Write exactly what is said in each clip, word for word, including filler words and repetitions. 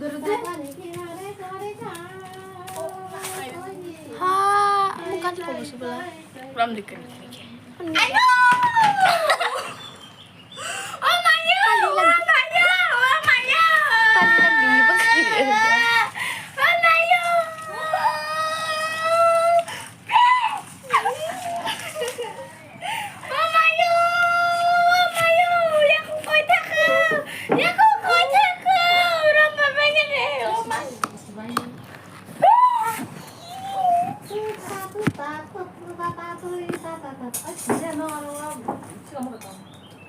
Duru de. Ha, ang kan ko musi bela. Ram dikir.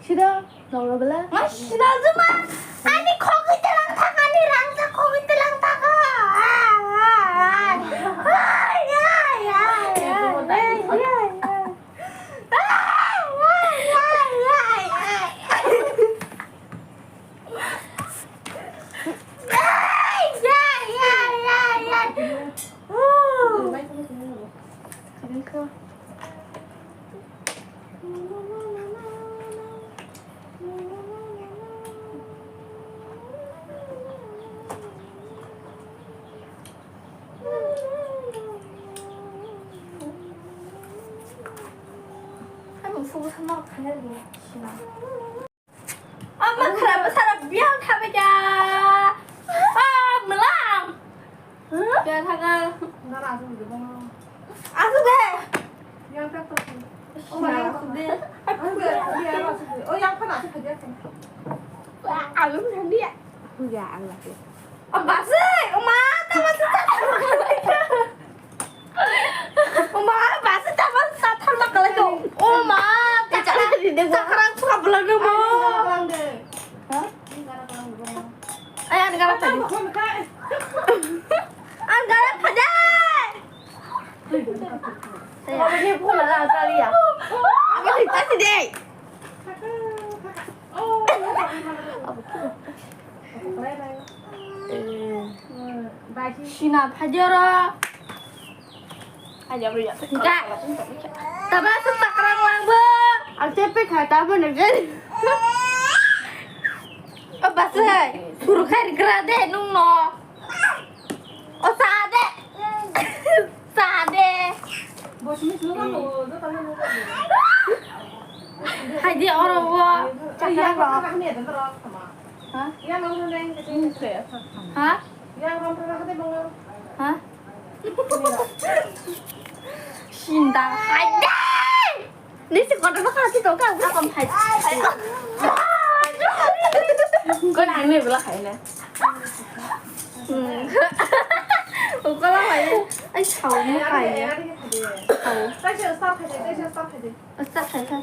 Sida, noro bela. Sida zuma. Ani khogwi telang thang, ani rangchak khogwi telang thang. Ama khara sara biang thabai kha. Ah, melang. Biang thaga. Asu de. Yang tak tahu. Oh, yang asu de. Asu de, yang asu de. Oh, yang pernah asu kerja kan. Alum tadi ya. Aku ya, aku ya. Abase, oma, tama sita. Oma, abase, tama sita, tama kalai ko. Oma, bicara. Cakar aku suka belanda mo. Ha? Ay, ang gara pa. Ang gara pa dai. Saya. Apa dia pula lah kali ya? Apa dia kasih deh? Sina phajaro. Ka. Taba su takrang langbo. Ang cepe kha tabo nang jani. O bas hai. Suru khai gra de nung no. O sa de. Sa de. Hai de oro wo. Chakra ro. Ha? Ha? Ha? Sinda hai de. Nisi kotor no kasi to ka. Akam hai. Ko nang ne bela hai na. Saomo kaiya. Sao. Start khai kha.